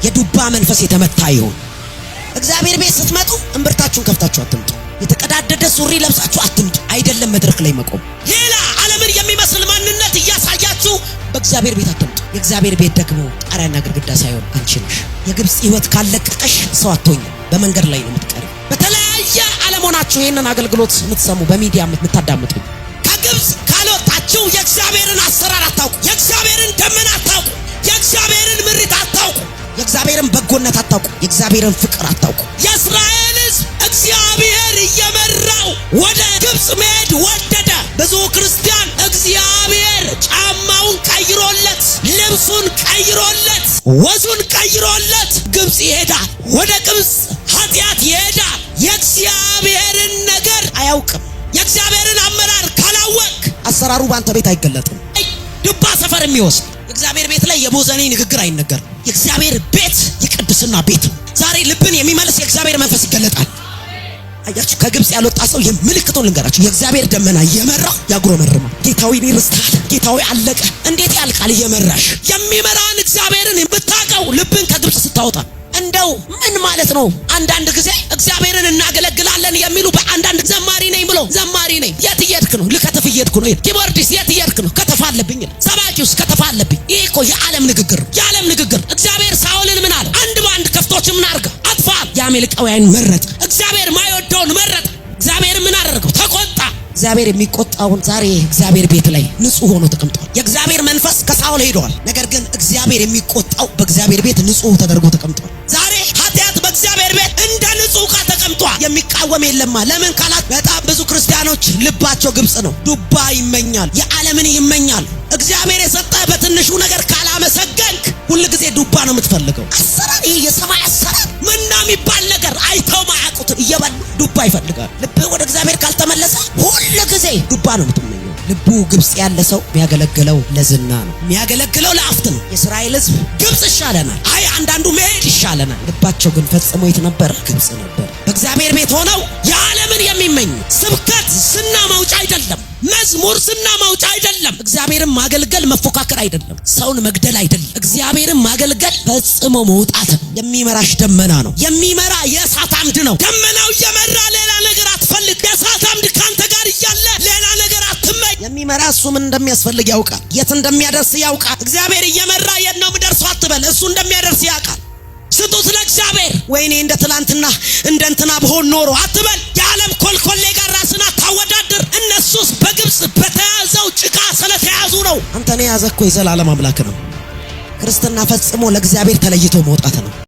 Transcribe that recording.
የዱባ መንፈስ የተመታ ይሁን። እግዚአብሔር ቤት ስትመጡ እምብርታችሁን ከፍታችሁ አትምጡ። የተቀዳደደ ሱሪ ለብሳችሁ አትምጡ። አይደለም መድረክ ላይ መቆም፣ ሌላ ዓለምን የሚመስል ማንነት እያሳያችሁ በእግዚአብሔር ቤት አትምጡ። የእግዚአብሔር ቤት ደግሞ ጣሪያና ግድግዳ ሳይሆን አንቺ ነሽ። የግብፅ ሕይወት ካለቀቀሽ ሰው አትሆኝም። በመንገድ ላይ ነው የምትቀሪው። በተለያየ ዓለም ሆናችሁ ይህንን አገልግሎት የምትሰሙ፣ በሚዲያ የምታዳምጡ፣ ከግብፅ ካልወጣችሁ የእግዚአብሔርን አሰራር አታውቁ። የእግዚአብሔርን ደመና አታውቁ። የእግዚአብሔርን ምሪት አታውቁ። የእግዚአብሔርን በጎነት አታውቁ። የእግዚአብሔርን ፍቅር አታውቁ። የእስራኤል ሕዝብ እግዚአብሔር እየመራው ወደ ግብፅ መሄድ ወደደ። ብዙ ክርስቲያን እግዚአብሔር ጫማውን ቀይሮለት፣ ልብሱን ቀይሮለት፣ ወዙን ቀይሮለት ግብፅ ይሄዳል። ወደ ግብፅ ኃጢአት ይሄዳል። የእግዚአብሔርን ነገር አያውቅም። የእግዚአብሔርን አመራር ካላወቅ አሰራሩ በአንተ ቤት አይገለጥም። ዱባ ሰፈር የሚወስድ የእግዚአብሔር ቤት ላይ የቦዘኔ ንግግር አይነገርም። የእግዚአብሔር ቤት የቅድስና ቤት ነው። ዛሬ ልብን የሚመልስ የእግዚአብሔር መንፈስ ይገለጣል። አያችሁ፣ ከግብፅ ያልወጣ ሰው የምልክቱን ልንገራችሁ። የእግዚአብሔር ደመና እየመራው ያጉረመርማል። ጌታዊ እኔ ርስተሃል፣ ጌታዊ አለቀ። እንዴት ያልቃል? እየመራሽ የሚመራን እግዚአብሔርን የምታውቀው ልብን ከግብፅ ስታወጣ። እንደው ምን ማለት ነው? አንዳንድ ጊዜ እግዚአብሔርን እናገለግላለን የሚሉ በአንዳንድ ዘማሪ ነኝ ብሎ ዘማሪ ነኝ፣ የት እየሄድክ ነው? ልከተፍ እየሄድኩ ነው። Keyboardist የት እየሄድክ ነው? ከተፋ አለብኝ። ሰባኪውስ ከተፋ አለብኝ። ይህ እኮ የዓለም ንግግር፣ የዓለም ንግግር። እግዚአብሔር ሳኦልን ምን አለ? አንድ በአንድ ከፍቶች ምን አድርገህ አጥፋ። የአሜልቃውያን መረጠ። እግዚአብሔር ማይወደውን መረጠ። እግዚአብሔር ምን አደረገው? ተቆጣ። እግዚአብሔር የሚቆጣውን ዛሬ እግዚአብሔር ቤት ላይ ንጹህ ሆኖ ተቀምጧል። የእግዚአብሔር መንፈስ ከሳኦል ሄደዋል። ነገር ግን እግዚአብሔር የሚቆጣው በእግዚአብሔር ቤት ንጹህ ተደርጎ ተቀምጧል። ዛሬ ኃጢአት በእግዚአብሔር ቤት እንደ ንጹህ ዕቃ ተቀምጧል። የሚቃወም የለማ። ለምን ካላት በጣም ብዙ ክርስቲያኖች ልባቸው ግብፅ ነው። ዱባ ይመኛል፣ የዓለምን ይመኛል። እግዚአብሔር የሰጠህ በትንሹ ነገር ካላመሰገንክ ሁል ጊዜ ዱባ ነው የምትፈልገው። አሰራር፣ ይህ የሰማይ አሰራር ምና የሚባል ነገር አይተው ማያውቁትን እየበሉ ዱባ ይፈልጋል። ልብህ ወደ እግዚአብሔር ካልተመለሰ ሁል ጊዜ ዱባ ነው የምትመኘው። ልቡ ግብፅ ያለ ሰው የሚያገለግለው ለዝና ነው፣ የሚያገለግለው ለአፍት ነው። የእስራኤል ሕዝብ ግብፅ ይሻለናል፣ አይ አንዳንዱ መሄድ ይሻለናል። ልባቸው ግን ፈጽሞ የት ነበር? ግብፅ ነበር። በእግዚአብሔር ቤት ሆነው የዓለምን የሚመኙ። ስብከት ዝና ማውጫ አይደለም። መዝሙር ዝና ማውጫ አይደለም። እግዚአብሔርን ማገልገል መፎካከር አይደለም። ሰውን መግደል አይደለም። እግዚአብሔርን ማገልገል ፈጽሞ መውጣት ነው። የሚመራሽ ደመና ነው። የሚመራ የእሳት አምድ ነው። ደመናው እየመራ ሌላ ነገር አትፈልግ። የእሳት አምድ ካንተ ጋር እያለ ሌላ ነገር አትመኝ። የሚመራ እሱ ምን እንደሚያስፈልግ ያውቃል። የት እንደሚያደርስ ያውቃል። እግዚአብሔር እየመራ የት ነው የምደርሰው አትበል። እሱ እንደሚያደርስ ያውቃል። ስጡት ለእግዚአብሔር። ወይኔ እንደ ትላንትና እንደ እንትና ብሆን ኖሮ አትበል። የዓለም ኮልኮሌ ጋር ራስን አታወዳድር። እነሱስ በግብፅ በተያዘው ጭቃ ስለተያዙ ነው። አንተን የያዘ እኮ የዘላለም አምላክ ነው። ክርስትና ፈጽሞ ለእግዚአብሔር ተለይቶ መውጣት ነው።